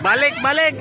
Balik, balik.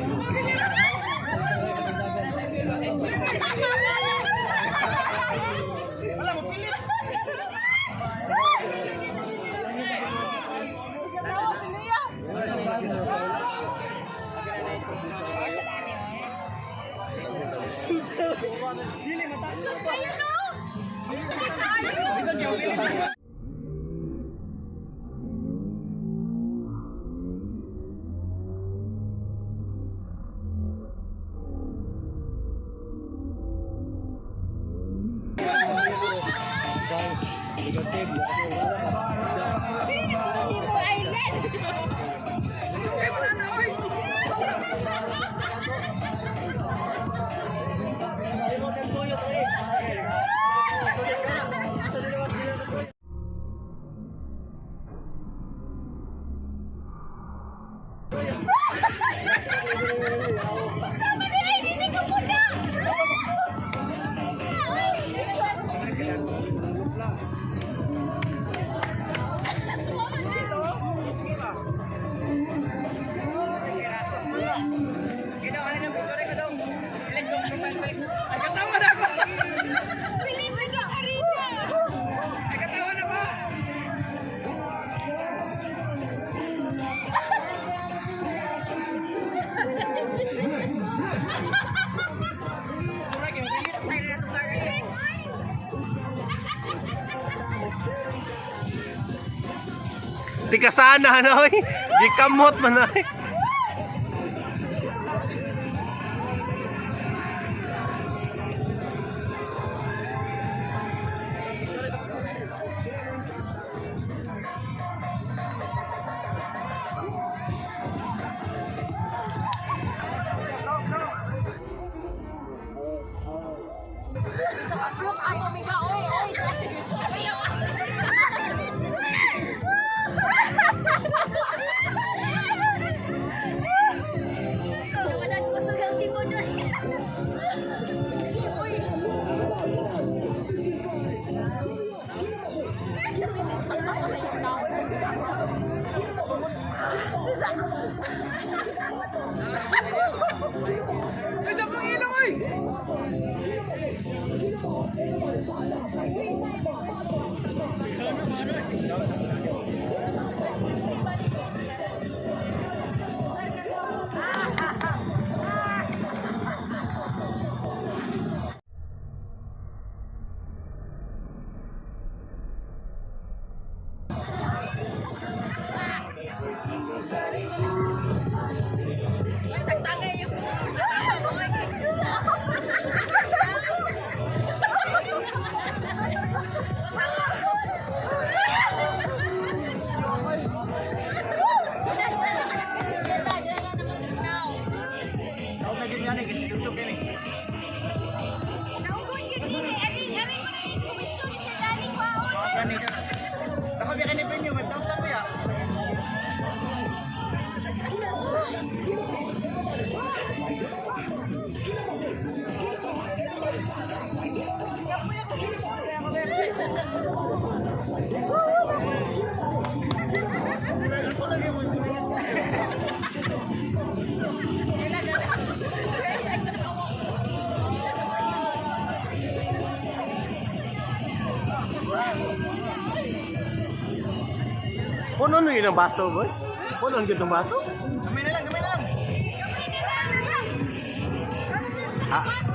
Tika sana na oy. Gikamot man oy. Puno na yun ang baso, boys. Puno ang ang baso. Gamay na lang, gamay na lang. Ah.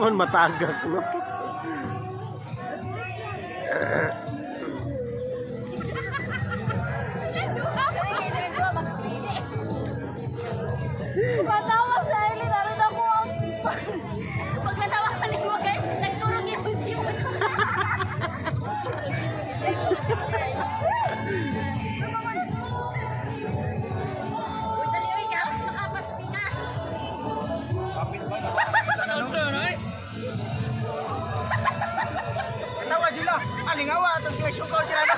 Man matagak, no? Patawa sa Eileen, narin ako ang Pagkatawa ka ni Wagay, nagturong yung simon. Uy, dali, uy, kapit makapaspingas. Katawa jula. Alingawa atong sila sukaw sila na.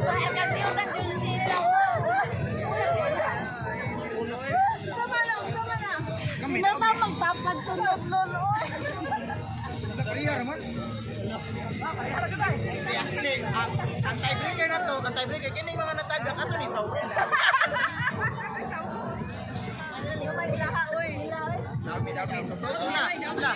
Ay, kasi utang yun sila. Sama na, sama na. Hindi na magtapad sa lolo. Kariya naman. Hindi, ang tiebreaker na to, ang tiebreaker kini mga nataga kato ni Saul. Uy. Dami dami. So, ito na. Ito na.